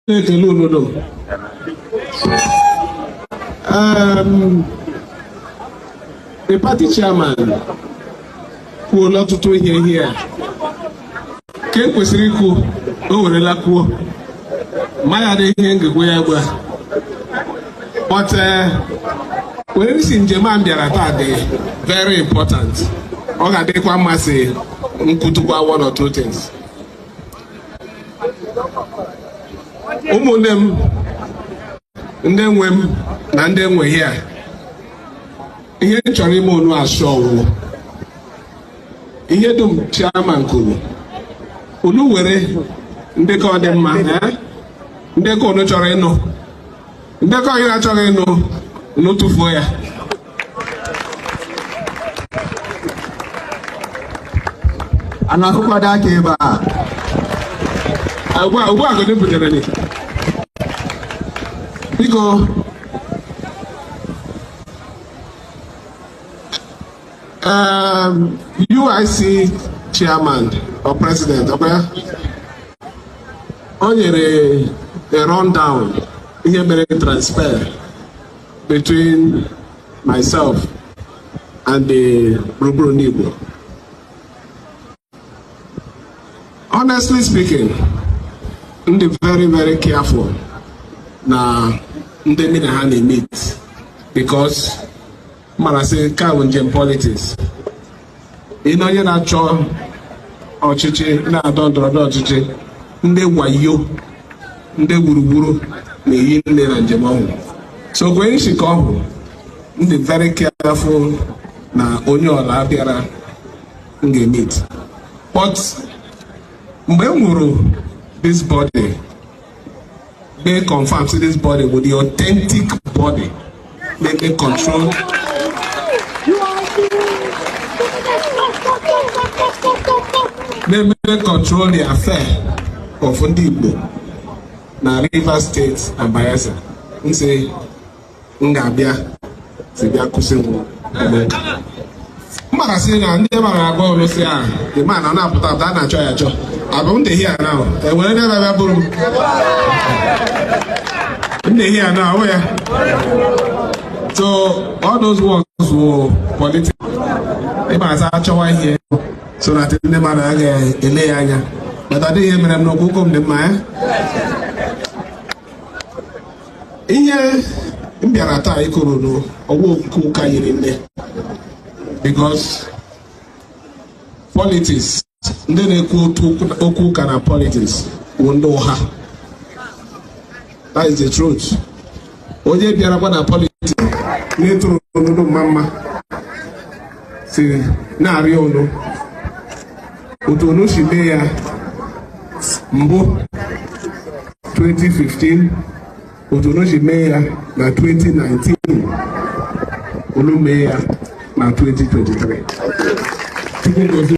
Na-ekele unu dum. The party chairman kwuola ọtụtụ ihe ihe a ka e kwesịrị ikwu, o werela kwuo ma ya adịghị ihe ngekwe ya gba, but were isi njem a m bịara taa dị very important. Ọ ga-adịkwa mmasị nkwutukwa one or two things. Ụmụnne m, ndị nwe m na ndị nwe here, ihe m chọrọ ime unu asụ ọwụwụ ihe dum chairman kwuru, unu were ndekọ dị mma, ndekọ unu chọrọ ịnụ, ndekọ anyị achọghị ịnụ, unu tụfuo ya. A na-akụkwado aka ebe a. Ugbu a godi butere ni biko. UIC chairman or president ọkwa ya o nyere a rundown ihe mere transfer between myself and the Gburugburu Ndị Igbo. Honestly speaking, m dị very very careful na ndị mụ na ha na-emeet, because mara sị nke a bụ njem politics. Ị na onye na-achọ ọchịchị na-adọ ndọrọndọrọ ọchịchị, ndị wayo, ndị gburugburu na-eyi nne na njem ọhụụ. So kwenye nshi ka ọhụụ, m dị very careful na onye ọla bịara m ga-emeet. But mgbe m hụrụ this body, they confirm say this body with the authentic body na-eme control na-eme control the affair of ndị Igbo na Rivers State and Bayelsa, m sị m ga-abịa si bịa kwụsị m mara sị na ndị mara agwa ọrụ si a the man ọ na-apụta apụta, a na-achọ ya achọ. Abụ m dị here now, enwere ndị bịa bụrụ m dị here now, ọ ya. So all those ones were political. Ịma asa achọwa ihe so that ndị mmadụ agaghị ele ya anya, but ọ dịghị ihe mere m n'okwu ụkwụ m dị mma ya. Ihe m bịara taa ịkụrụ n'ọgwụ okwu ụka yiri nne, because politics, ndị na-ekwu okwu ụka na politics bụ ndị ụgha. That is the truth. Onye bịarakwa na politics na-etoro onodo mma mma si na-arịọ unu otu unu si mee ya mbụ 2015, otu unu si mee ya na 2019, unu mee ya na 2023. Chukwu gozie.